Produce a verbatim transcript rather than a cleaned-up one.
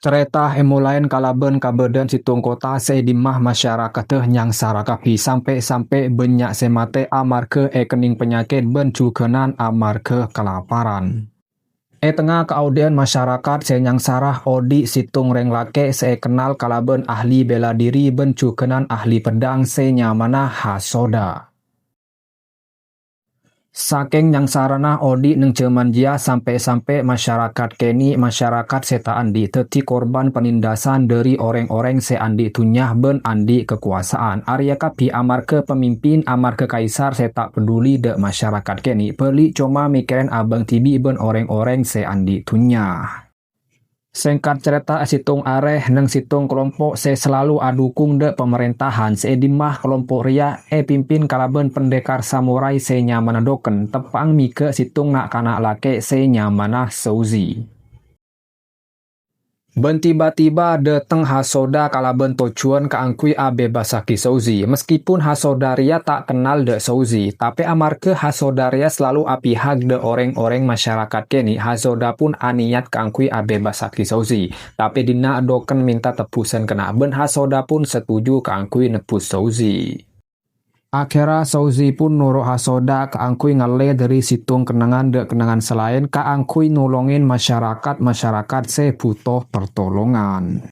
Carèta èmolaè kalabân kabâḍâ'ân sèttong kottha sè è ḍimma masyarakadda nyangsara kabbhi sampè'-sampè' bânnya' sè matè amarghâ èkennèng panyakèt bân jhughânan amarghâ kalaparan. È tengnga kaoḍi'ân masyarakat sè nyangsara oḍi' sèttong rèng lakè' sè èkennal kalabân ahli bela diri bân jhughânan ahli peḍḍhâng sè nyamana Hasoda. Sakèng nyangsarana oḍi' neng jhâman jiyâ sampè'-sampè' masyarakat kènè', masyarakat sè ta' anḍi' dhâddhi korban panindhasan ḍâri orèng-orèng sè anḍi' dhunnya bân anḍi' kakobâsa'an. Arèya kabbhi amarghâ pamimpin, amarghâ kaisar sè ta' peḍuli ḍâ' masyarakat kènè', bâli' coma mèkkèrèn abâng dhibi' bân orèng-orèng sè anḍi' dhunnya. Sèngkat carèta, è sèttong arè neng sèttong kalompo' sè salalu adhukung ḍâ' pamarèntahan sè è ḍimma kalompo' rèya èpimpin kalabân pendekar samurai sè nyamana Doken, teppa'na mèghâ' sèttong na'-kana' lakè' sè nyamana Souzi. Bân tiba-tiba ḍâteng Hasoda kalabân tojjhuwân kaangghuy abhebbassaghi Souzi. Maskèpon Hasoda rèya ta' kennal ḍâ' Souzi, tapè amarghâ Hasoda rèya salalu apihak ḍâ' orèng-orèng masyarakat kènè', Hasoda pon anèyat kaangghuy abhebbassaghi Souzi. Tapè ḍinna' Doken mènta tebbhusân kennèng bân Hasoda pon setuju kaangghuy nebbhus Souzi. Akhèrra Souzi pon noro' Hasoda kaangghuy ngallè ḍâri sèttong kennengngan ḍâ' kennengngan sè laèn kaangghuy nolongè masyarakat-masyarakat sè bhuto partolongan.